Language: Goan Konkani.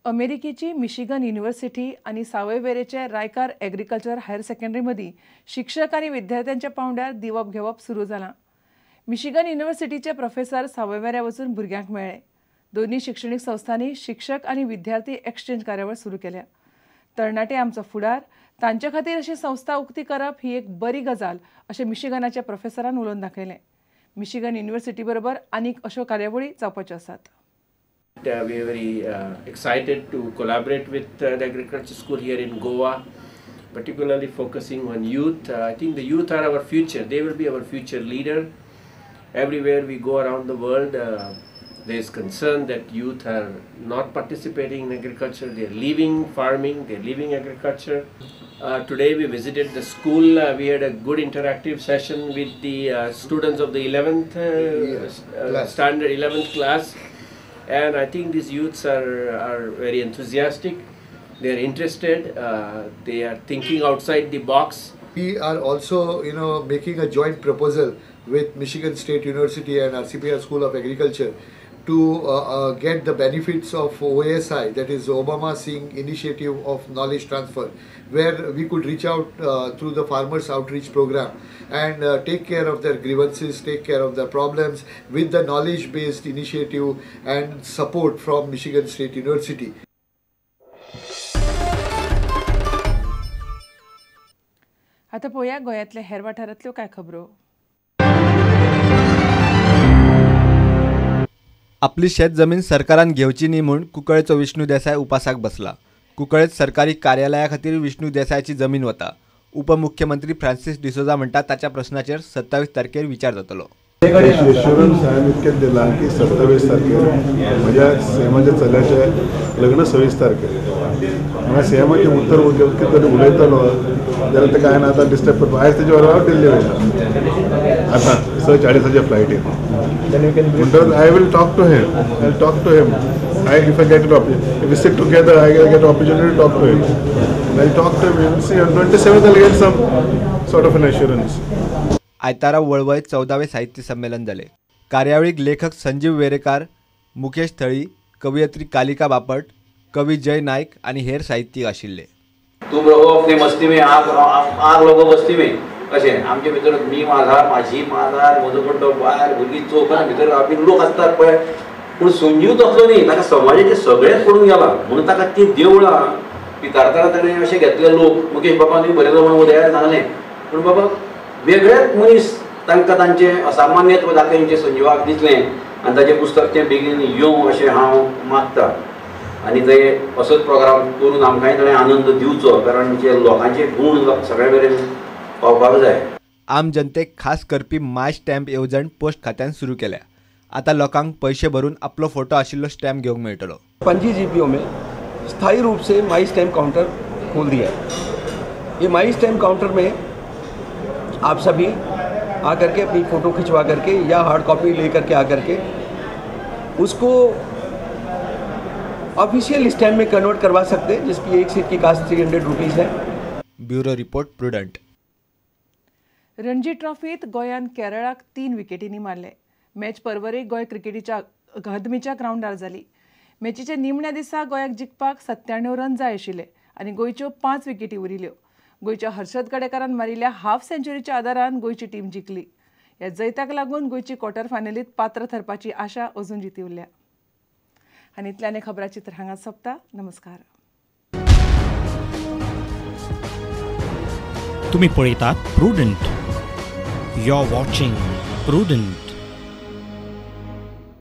अमेरिकेची मिशिगन युनिव्हर्सिटी आनी सावयवेरेचे रायकार एग्रीकल्चर हायर सेकंडरी मदीं शिक्षक आनी विद्यार्थ्यांच्या पांवड्यार दिवप घेवप सुरू जालां. मिशिगन युनिव्हर्सिटीचे प्रोफेसर सावयवेऱ्या वचून भुरग्यांक मेळ्ळे. दोनूय शिक्षणीक संस्थांनी शिक्षक आनी विद्यार्थी एक्सचेंज कार्यावळ सुरू केल्या. तरणाटे आमचो फुडार, तांचे खातीर अशी संस्था उक्ती करप ही एक बरी गजाल अशें मिशिगनाच्या प्रोफेसरान उलोवन दाखयलें. मिशिगन युनिव्हर्सिटी बरोबर आनीक अश्यो कार्यावळी जावपाच्यो आसात. We are very excited to collaborate with the agriculture school here in Goa, particularly focusing on youth. I think the youth are our future. They will be our future leader. Everywhere we go around the world, there is concern that youth are not participating in agriculture. They are leaving farming, they are leaving agriculture. Today we visited the school. We had a good interactive session with the students of the 11th standard, 11th class. And I think these youths are very enthusiastic, they are interested, they are thinking outside the box. We are also, making a joint proposal with Michigan State University and RCPR School of Agriculture to get the benefits of OSI, that is Obama Singh Initiative of Knowledge Transfer, where we could reach out through the Farmers Outreach Program and take care of their grievances, take care of their problems with the knowledge-based initiative and support from Michigan State University. आता पोया गोंयांतल्या हेर वाठारांतल्यो काय खबरो. आपली शेत जमीन सरकारान घेवची न्ही म्हूण कुंकळेचो विष्णू देसाय उपासाक बसला. कुंकळेत सरकारी कार्यालया खातीर विष्णू देसायाची जमीन वता. उपमुख्यमंत्री फ्रांसीस डिसोजा म्हणटा ताच्या प्रश्नाचेर 27 तारखेर विचार जातलो. एश्युरन्स हांवें इतकेंच दिलां की 27 तारखेर म्हज्या सीएमाच्या चल्याचें लग्न 26 तारखेर हांगा सीएमाचें उत्तर कितें तरी उलयतलो जाल्यार तेका हांवें आतां डिस्टर्ब करपाक आयज तेजे बरोबर हांव दिल्ली वयता आतां 6:40 फ्लायटीन. म्हणटकच I will talk to him, I will talk to him. If I get an opportunity, if we sit together, I get an opportunity to talk to him. I'll talk to him. We will see on 27th I'll get some sort of an assurance. आयतारा वळवय 14वें साहित्य संमेलन जालें. कार्यावळीक लेखक संजीव वेरेकार, मुकेश थळी, कवयित्री कालिका बापट, कवी जय नायक आनी हेर साहित्यीक आशिल्ले. तुम रहो अपने मस्ती में, आग आग लोगो बस्ती में अशें आमचे भितर मी माझा माझी माझा म्हजो कडलो बायल भुरगीं चौगां भितर रावपी लोक आसतात पळय, पूण संजीव तसलो न्ही, ताका समाजाचें सगळेंच पडून गेलां म्हणून ताका तीं देवळां पितारताना ताणें अशें घेतले लोक. मुकेश बाबानूय बरयलो म्हणून उदयार सांगलें, पूण बाबा वेगळेच मनीस तांकां तांचें असामान्यत्व दाखयचें संजीवाक दिसलें आनी ताचें पुस्तक तें बेगीन येवं अशें हांव मागता आनी ते असोच प्रोग्राम करून आमकांय ताणें आनंद दिवचो, कारण जे लोकांचे गूण सगळे मेरेन पावपाक जाय. आम जनतेक खास करपी माय स्टॅम्प येवजण पोस्ट खात्यान सुरू केल्या. आता लोकांक पैसे भरून आपलो फोटो आशिल्लो स्टॅम्प घेवंक मेळटलो. पणजी जीपीओ में स्थायी रूप से माई स्टैम्प काउंटर खोल दिया है. ये माई स्टैम्प काउंटर में आप सभी आकर के अपनी फ़ोटो खिंचवा करके या हार्ड कॉपी ले करके आकर के उसको ऑफिशियल स्टैम्प में कन्वर्ट करवा सकते हैं, जिसकी एक सीट की कास्ट 300 रुपीज़ है. Bureau report, Prudent. Ranji ट्रॉफीत गोंयान केरळाक 3 विकेटींनी मारले. मॅच परवरी गोंय क्रिकेटीच्या अकादमीच्या ग्रावंडार जाली. मॅचीच्या निमण्या दिसा गोंयाक जिखपाक 97 रन जाय आशिल्ले आनी गोंयच्यो 5 विकेटी उरिल्ल्यो. गोंयच्या हर्षद गडेकारान मारिल्ल्या हाफ सेंच्युरीच्या आदारान गोंयची टीम जिखली. ह्या जैताक लागून गोंयची क्वॉर्टर फायनलीत पात्र थरपाची आशा अजून जिती उरल्या. आनी इतल्यान खबराचित्र हांगा सोंपता. नमस्कार. तुम्ही पळयतात Prudent. You are watching Prudent.